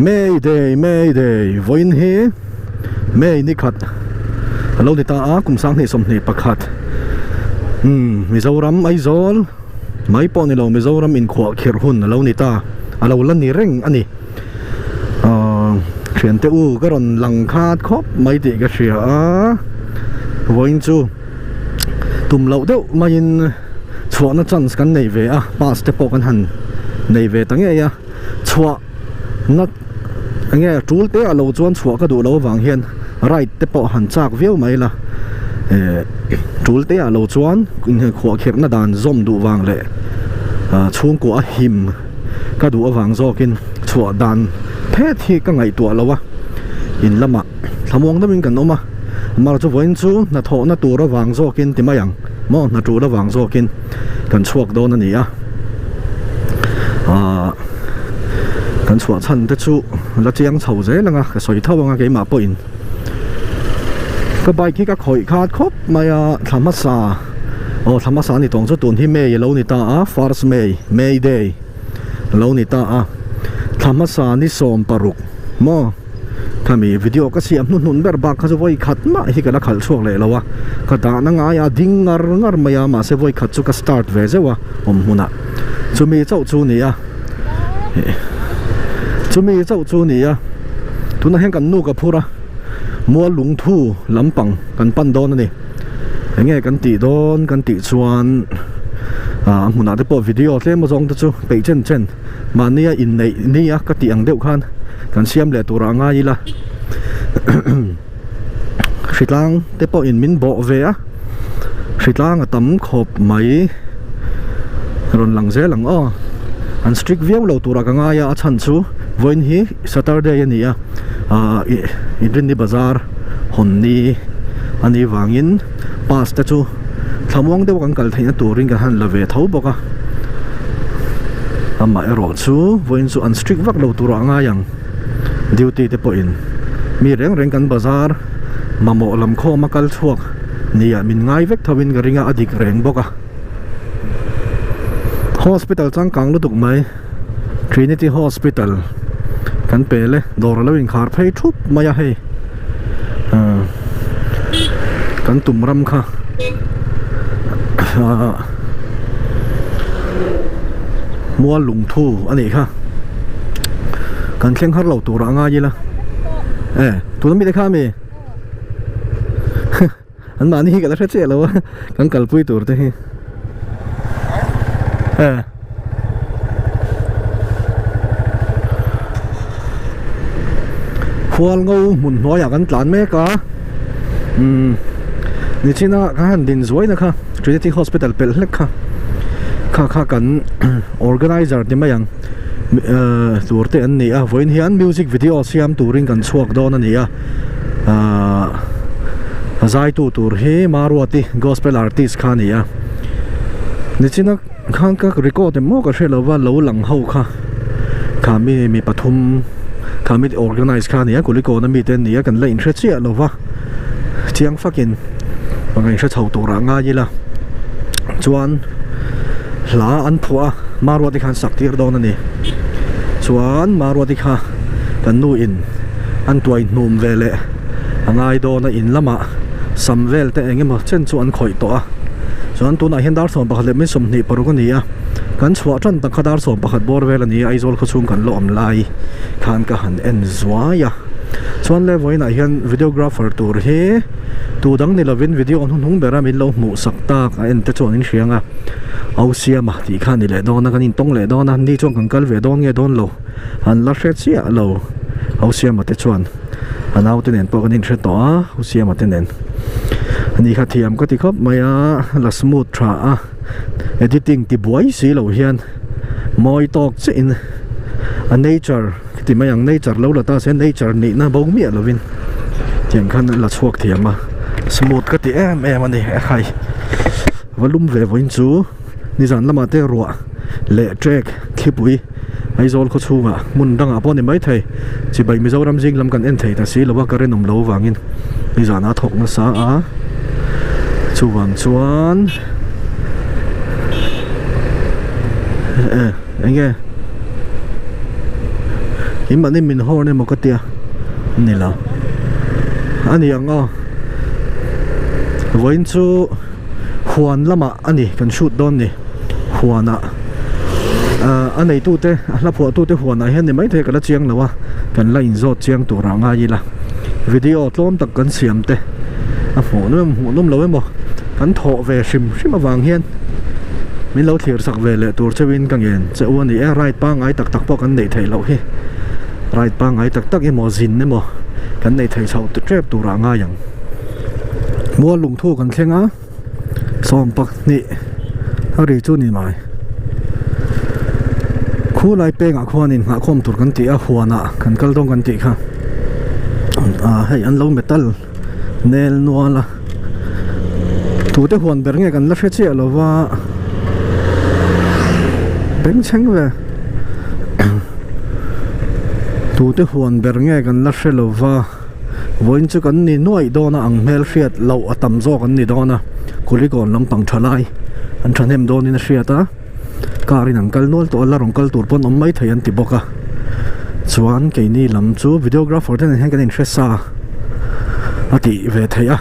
May Day May Day vawiin hi May ni khat a lo ni ta a kum 2021 umm Mizoram Aizawl mai pawh ni lo Mizoram inkhuah khirh hun a lo ni ta a lo la ni reng a ni ahh thiante u ka rawn lang khat khawp mai tih ka hria a vawiin chu tum loh deuh maiin chhuahna chance kan nei ve a pass te pawh kan han nei ve ta ngei a chhuah na enge tul te a lo chuan chhuah ka duh loh avang hian ride te pawh han chak viau mai la eh tul te ah lo chuan khuah khirhna dan zawm duh vang leh ah chhungkua a him ka duh avang zawkin chhuah dan phet hi ka ngaihtuah lo a in lamah thlamuang deuhin kan awm a mar chu vawiin chu hnathawhna tur avang zawkin ti mai ang maw hna tul avang zawkin kan chhuak dawn a ni a ahh kan chhuah chhan te chu la chiang chho zel ang a ka sawi tho ang a keimah pawhin ka bike hi ka khawih khat khawp mai a thla hmasa aw thla hmasa a ni tawng chu tun hi May a lo ni ta a first May May day a lo ni ta a thla hmasa ni 16 maw. Khami video ka siam hnuhnun ber bak kha chu vawi khat mah hi ka la khalh chhuak leh lo a, ka dahna ngai a ding ngar ngar mai a, mahse vawi khat chu ka start ve zeuh a awm hmunah chumi chauh chu ni a, chumi chauh chu ni a, tunah hian kan nu ka phur a, mual lungthu lampang kan pan dawn a ni, enge kan tih dawn kan tih chuan ah a hmunah te pawh video tlem azawng te chu peih chen chen. Mahnia inneih nia ka tih ang deuh khan kan siam leh turah a ngai ila hritlang te pawhin min bawh ve a hritlang a tam khawp mai rawn lang zel ang aw an strict viau lo turah ka ngai a a chhan chu vawiin hi Saturday a ni a ah inrinni bazar hawn ni a nih vangin bus te chu. Thlamuang deuh kan kal theihna turin kan han la ve tho bawk a, amaherawh chu vawiin chu an strict vak lo turah a ngai ang, duty te pawhin mi reng reng kan bazar mamawh lam khawm a kal chhuak nia min ngai vek tho in ka ring a, a dik reng bawk a. Hospital changkang lutuk mai Trinity Hospital kan pel e, dawr a lo inkhar phei thup mai a hei. Kan tum ram kha mual lungthu a nih kha kan thleng har lo tur ah ngai ila e tuna mite kha ami an mahni hi ka la hre chiah lo a kan kalpui tur te hi e. Khual ngo hmun hnuaiah kan tlan mek a umm nichina ka han din zuai na kha Trinity Hospital pelh hlek kha kha kha kan organizer ti mai ang ehh tur te an ni a vawiin hian music video siam turin kan chhuak dawn a ni a ahh zaitu tur hi Maruati gospel artist kha a ni a nichina. Khan ka record em maw ka hre lova lo lang ho kha kha mi mi pathum kha mi organize kha ania kulikawna mi te an ni a kan la inhre chiah lova chiang fakin ka inhre chho tur ah ngai ila chuan hla an phuah a Maruati khan sak tir dawn a ni chuan Maruati kha kan nu in an tuai hnum ve leh a ngai dawn a in lamah sam vel te eng emaw chen chu an khawih tawh a chuan tunah hian dar 11 leh min 26 a ni a kan chhuah tan tak kha dar 11 bawr vel a ni a Aizawl khaw chhung kan la awm lai khan ka han en zuai a chuan le vawiinah hian videographer tur hi tu dang ni lovin video hnuhnung bera min lo hmuh sak tak a en te chuan in hria ang a au siama tih kha a ni leh dawn a kan intawng leh dawn a ni chuan kan kal ve dawn nge dawn lo an la hre chiah lo au siama te chuan. A naute nen pawh kan inhre tawh a u siama te nen ani kha thiam ka ti khawp mai a la smooth tha a editing ti buai si lo hian mawi tawk chiah in a nature ka ti mai ang nature lo la ta se nature nihna bo miah lovin tiang khan la chhuak thiam a smooth ka ti em em a ni ekhai va lum ve vawiin chu nizan lamah te ruah leh trek thlipui. Aizawl khaw chhungah hmun dangah pawh a ni maithei. Chibai Mizoram zing lam kan en thei ta si lo a, current awm lo avangin nizanah a thawk nasa a. Chuvang chuan eh eng nge? In mahni min horn emaw ka tia ni lo a ni ang aw vawiin chu huan lamah a ni kan shoot dawn ni huanah ah a neitute a hla phuahtute huanah hian ni maithei ka la chiang lo a kan la inzawt chiang turah ngai ila video tlawm tak kan siam te a hmuh nawm hmuh nawm lo emaw kan thawh ve hrim hrim avang hian min lo thlir sak ve leh tur cheuhin ka ngen che u a ni e ride pangngai tak tak pawh kan neih theih loh hi ride pangngai tak tak emaw zin emaw kan neih theih chhoh tep turah ngai ang mual lungthu kan thleng a sawm pahnih a ri chu ni mai khulai pengah khuanin nghahkhawm tur kan tih a huanah kan kal dawn kan tih kha ah hei an lo metal nel nual a tute huan ber nge kan la hre chiah lo va bengchheng ve tute huan ber nge kan la hre lo va vawiin chu kan ni nuaih dawn a ang hmel hriat loh a tam zawk an ni dawn a kulikawn lampang tha lai an thahnem dawnin a hriat a car in an kal nual tawh a la rawn kal tur pawn awm mai thei an ti bawk a chuan keini lam chu videographer te nen hian kan inhre sa a tih ve theih a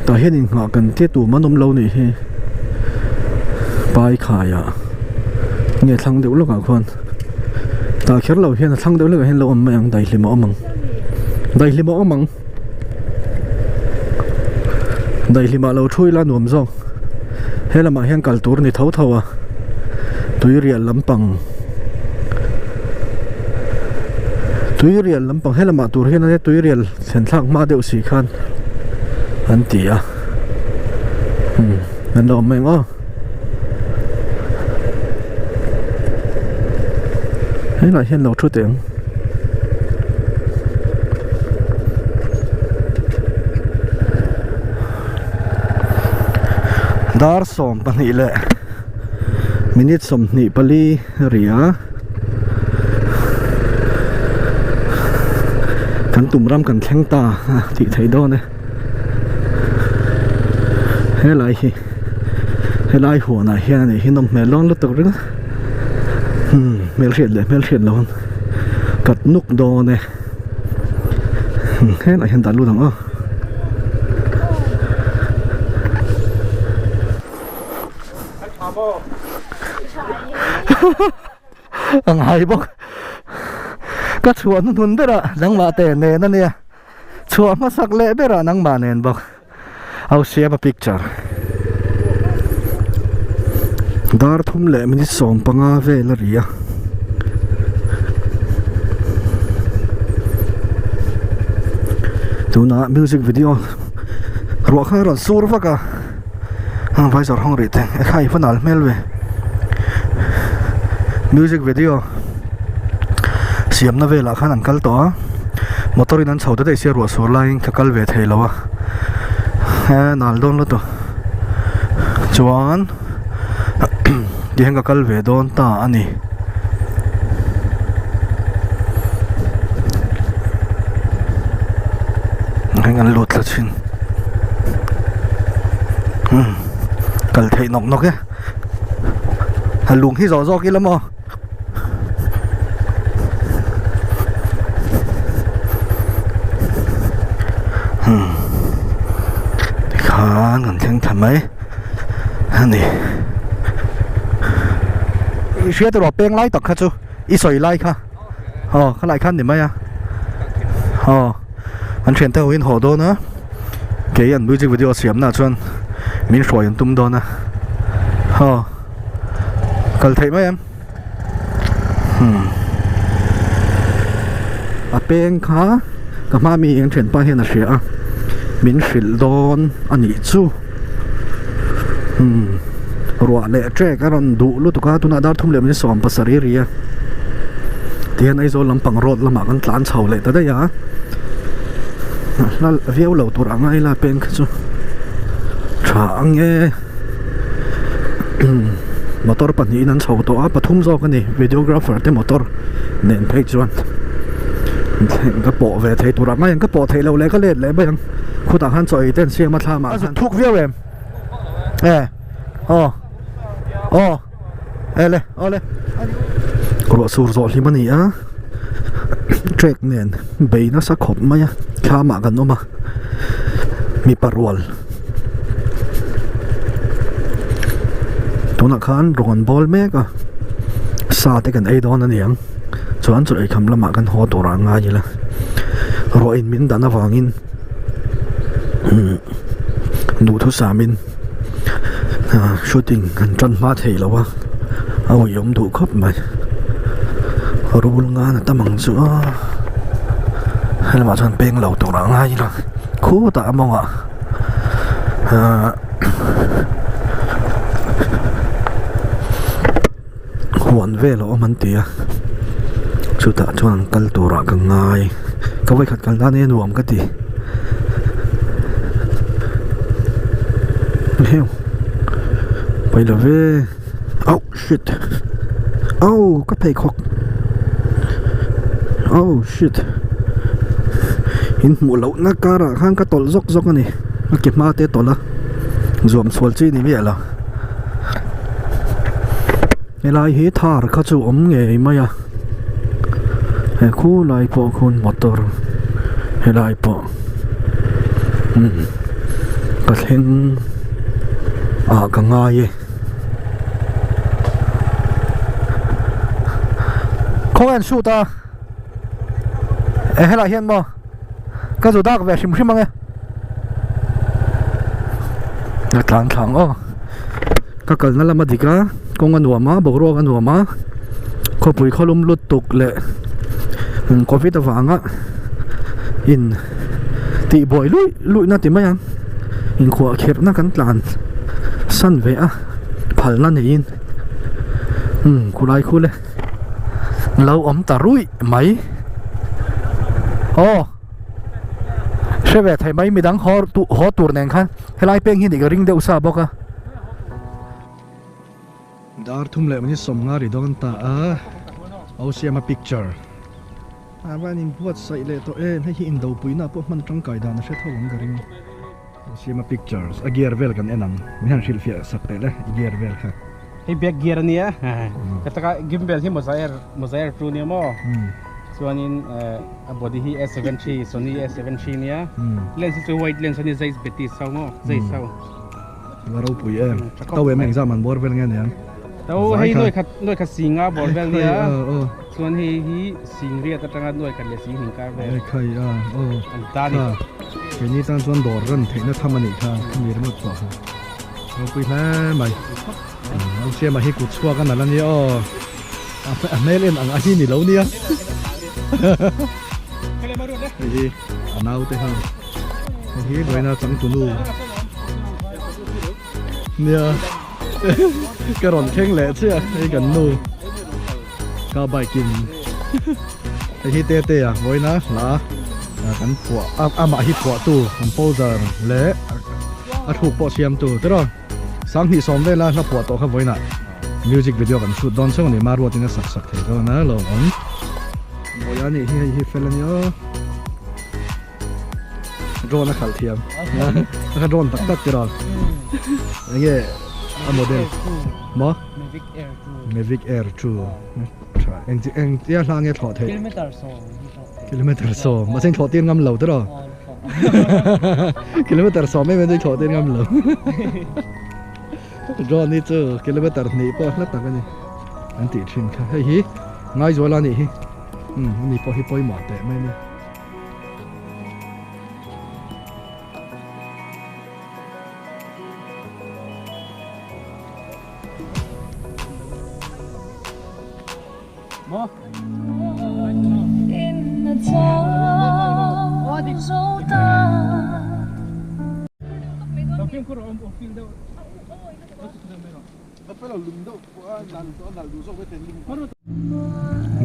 tah hian inngah kan tia tum an awm lo nih hi paikhaiah nge thlang deuh lawkah khuan tah kher lo hian a thlang deuh lawkah hian lo awm mai ang daihlim a awm ang daihlim a awm ang. Daihlimah lo thu ila nuam zawk he lamah hian kal tur ni tho tho a tuirial lampang tuirial lampang he lamah tur hian ania tuirial thlen thlak hma deuh si khan an ti a umm an lo awm mai ang aw helaiah hian lo thu teh ang. Dar 12 leh minute 24 a ri a kan tum ram kan thleng ta a tih theih dawn e helai hi helai huanah hian a nih hi nawm hmel dawn lutuk ringawt umm hmelhriat leh hmelhriat loh an kat nuk dawn e helaiah hian dah lut ang aw. A ngai bawk ka chhuah hnuhnun berah nangmah te nen a nia chhuah hmasak leh berah nangmah nen bawk au siam a picture dar thum leh minute 15 vel a ri a. Tunah music video ruah kha a rawn sur vak a. Heng vai zawrh hawng rih te e khai va nal hmel ve music video siamna velah khan an kal tawh a motor in an chho ta daih sia ruah sur laiin ka kal ve thei lo a he nal dawn lutuk chuan tihian ka kal ve dawn ta a ni. Heng an lut thla thin umm kal theih nawk nawk e a lung hi zawh zawk ila maw umm tikhan kan thleng thla mai a ni i hria tawh peng lai tak kha chu i sawi lai kha aw khalai khan ni mai a aw an thian te ho in haw dawn a kei an music video siam na chuan min hruai an tum dawn a aw kal theih mai em hmm a peng kha ka hma mi eng thianpa hian a hria a min hrilh dawn a nih chu hmm ruah leh trek a rawn duh lutuk a tunah dar thum leh min sawm pasarih ri a tihian Aizawl lampang road lamah kan tlan chho leh ta daih a hla viau lo tur ang a ila peng kha chu tha ang e motor pahnihin an chho tawh a pathum zawk a ni videographer te motor nen phei chuan ka pawh ve thei tur ang a ka pawh theih loh leh ka let leh mai ang khutah khan chaw ei te an siam a thlamah khan thuk viau em e aw aw. Ele, awle. Ruah sur zawh hlim a ni a, track nen bei nasa khawp mai a, thlamah kan awm a, mipa rual tunah khan rawn an bawl mek a, sa te kan ei dawn a ni ang, chuan chaw eikham lamah kan haw tur ah an ngai ila, ruah in min dan avangin duhthusam in. Shooting an tan hma thei lo a a awihawm duh khawp mai rul ngan a tam ang chu a helamah chuan peng lo tur ah ngai ila khutah a mawngah ahh huan vel a awm an ti a chutah chuan an kal turah ka ngai ka vawikhat kal nan hi a nuam ka ti heu pawi lo ve oh shit oh ka pheikhawk oh shit in hmuh loh na karah khan ka tawlh zawk zawk a ni a ke hma te a tawlh a zuam chhual chi ni miah lo. Helai hi thar kha chu awm ngei mai a he khulai pawh khun motor helai pawh umm ka thleng ah ka ngai e khawnge an shoot a e helai hian maw ka zu dak ve hrim hrim ang e a tlan thla ang aw ka kalna lama dik a kawng a nuam a boruak a nuam a khawpui khawlum lut tuk leh covid avanga in tih buai luih luih na ti mai ang inkhuah kherh na kan tlan san ve a phalna neiin umm khulai khu le. Lo awm ta ruih mai. Aw. Hre ve thei mai midang haw tu haw tur nen khan helai peng hi nih ka ring deuh sa bawk a. Dar thum leh minute sawmnga ri dawn ta a, O siama picture. A van in buatsaih leh tawh em, hei hi indopuina pawh hman tangkai dan a hre tho ang ka ring. O siama pictures a gear vel kan en ang, min han hrilhfiah sak teh le i gear vel kha. Hei back gear ania ka taka gimbal hi mozair mozair two nia maw chuanin a body hi A73 Sony A73 nia lens hi chu white lens ani zeiss betis ho maw zeiss ho va ropui em to em engzam an bawr vel nge niang to hei nuai khat nuai khat singa bawr vel nia chuan hei hi sing riat atanga nuai khat leh sing hing kar vel khai a aw an ta ni keini tan chuan dawr ran theihna tham anih kha mi ringawt pawh kha Ropui hle mai. Lo siama hi kut chhuak a nalh a nia aw. A hmel en ang a hi ni lo nia. Hei hi a naute ho. Hei hi vawiina changtunu nia. Ka rawn thleng leh chiah hei kan nu ka bike in. Hei hi Tete a vawiina hla kan phuah amah hi phuahtu composer leh a thluk pawh siamtu tiraw Sanghnih sawm vela hla phuah tawh kha vawiinah music video kan shoot dawn chauh a ni Maruatin a sak sak thei dawn a lo awm. Bawiha nih hi hei hi fel a nia drone a khalh thiam a kha drone tak tak tiraw enge a model maw Mavic Air 2 Mavic Air 2. Tha eng chi eng tia hla nge thlawh theih? Kilometer sawm hi thlawh theih. Kilometer sawm mahse thlawh tir ngam lo tiraw? Kilometer sawm em em chu thlawh tir ngam lo. Drone hi chu kilometer hnih pawh hla tak a ni an tih thin kha hei hi Ngaizuala anih hi umm ani pawh hi pawimawh teh mai a ni.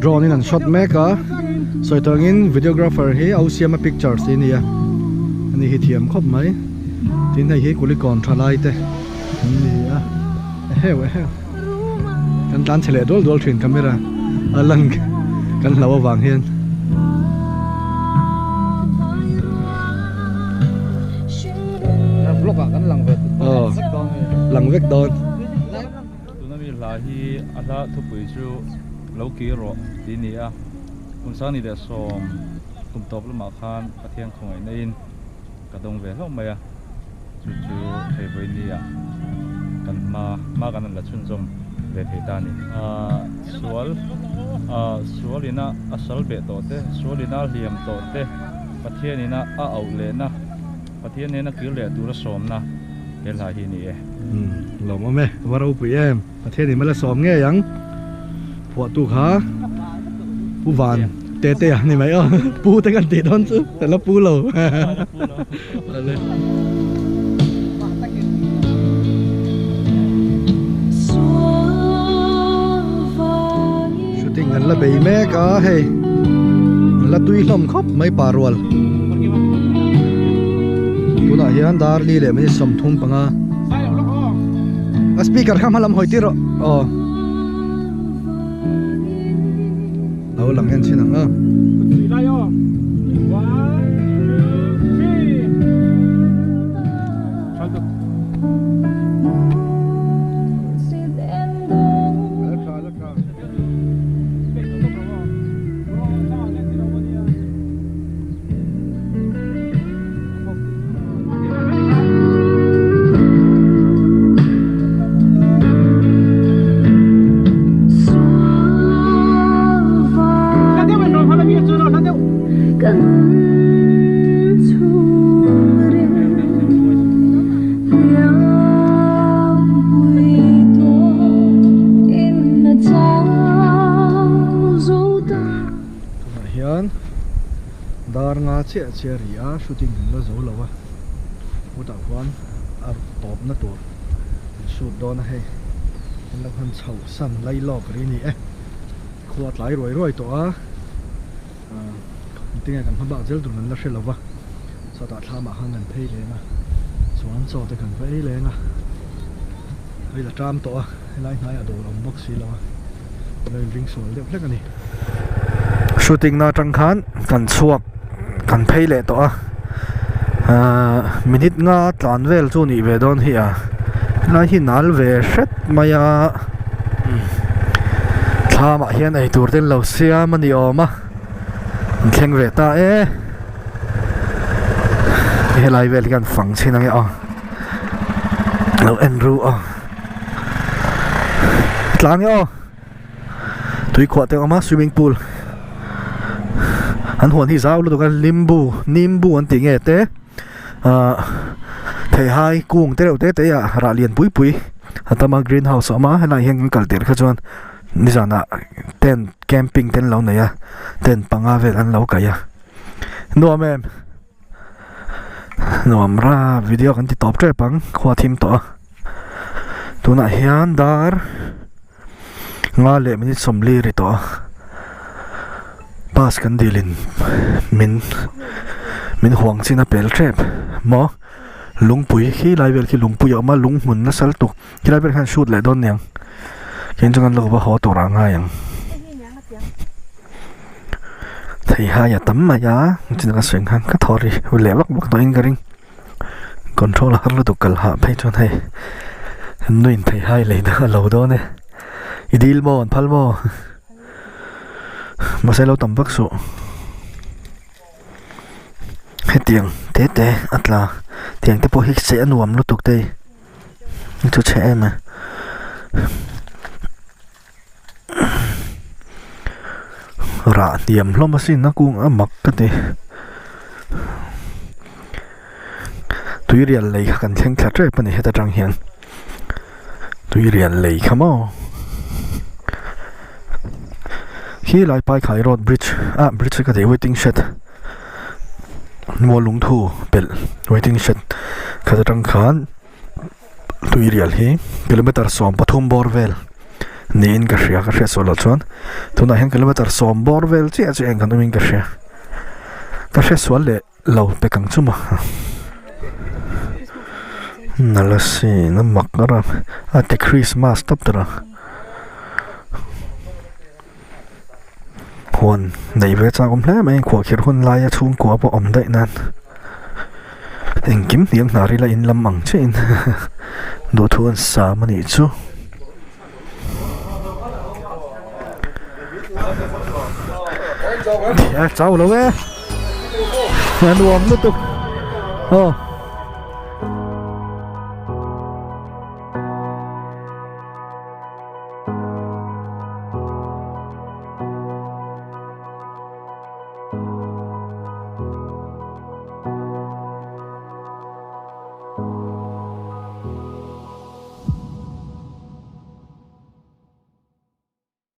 Drone in an shot mek a sawi tawh angin videographer hi au siama pictures tih a ni a ani hi thiam khawp mai tin hei hi kulikawn tha lai te an ni a eheu eheu kan tlan chhe leh dual dual thin camera a lang kan hlau avang hian. Vlog ah kan lang ve lang vek dawn tuna mi hla hi a hla thupui chu. Lo kir rawh tih a ni a, kum sang ni leh sawm kum tawp lamah khan Pathian khawngaihna in ka dawng ve hlauh mai a, chu chu hei vawiin ah kan hma hma kan rawn la chhunzawm ve thei ta a ni. Sual sual ina a sal beh tawh te, sual ina a hliam tawh te, Pathian ina a auh lehna, Pathian nena kir leh tura sawmna he hla hi a ni e. Lawmawm e, va ropui em. Pathian in mala sawm ngei ang phuahtu kha Pu Van te te a ni mai aw Pu te kan tih dawn chu ka la pu lo Shooting an la bei mek a hei an la tui hlawm khawp mai pa rual tunah hian darli leh minute 35. A speaker kha hmalam hawi tir rawh aw lo lang en chin ang a. Tunah hian dar nga chiah chiah a ri a shooting kan la zo lo a hutah khuan a tawpna tur an shoot dawn a hei an lo han chhoh san lai lawk ri a ni e khua tlai ruai ruai tawh a ahh engtin nge kan hma bak zel tur kan la hre lo va sawtah thlamah khan kan phei leng a chuan chaw te kan va ei leng a hei la ṭam tawh a helai hnaiah dawr a awm bawk si lo a. Lo inring sual deuh hlek a ni. Shooting na atang khan kan chhuak kan phei leh tawh a ahh minute nga tlan vel chu nih ve dawn hi a helai hi nal ve hret mai a thlam ah hian eitur te an lo siam a ni awm a an thleng ve ta e helai vel hi kan fang chhin ange aw lo en ru aw. Tlang e aw tui khuah te a awm a swimming pool an huan hi zau lutuk a limbu nimbu an tih nge te ahh theihai kung te reuh te te ah rah lian pui pui a tam a green house a awm a helaiah hian kan kal tirh kha chuan nizanah tent camping te an lo nei a tent panga vel an lo kaih a nuam em. Nuam ra video kan ti tawp tep ang khua thim tawh a tunah hian dar nga leh minute sawmli ri tawh a bus kan dil in min min huang chin a pel tep maw lungpui khi lai vel khi lungpui a awm a lung hmun nasa lutuk khilai vel khan shoot leh dawn niang keiin chuan kan lo va haw tur ah ngai ang. Theihai a tam mai a chin ka sawi khan ka thaw ri leh vak vak tawhin ka ring control a har lutuk kal hah phei chuan hei nuin theihai lei na a lo dawn e i dil maw an phal maw mahse lo tam vak suh hetiang te te a tla tiang te pawh hi cheh a nuam lutuk te hi chu chhe em a. Rah hniam hlawm asin a kung a mak ka ti tuirial lei kha kan thleng thla tep a ni heta tang hian tuirial lei kha maw khi lai paikhai road bridge ah bridge ka tih waiting shed mual lungthu pelh waiting shed kha atang khan. Tuirial hi kilometer 13 bawr vel niin ka hria ka hriat sual loh chuan tunah hian kilometer 10 bawr vel chiah chiah in kan awmin ka hria ka hriat sual leh lo pek ang chu maw nala sin a mak a ram a ti christmas tawp tawh a huan neih ve chak awm hle mai khuahkhirh hun laia chhungkua pawh awm daih nan. Engkim hniam hnar ila in lam ang chiah in duhthu an sam a nih chu. A chau lo e. A nuam lutuk. Aw.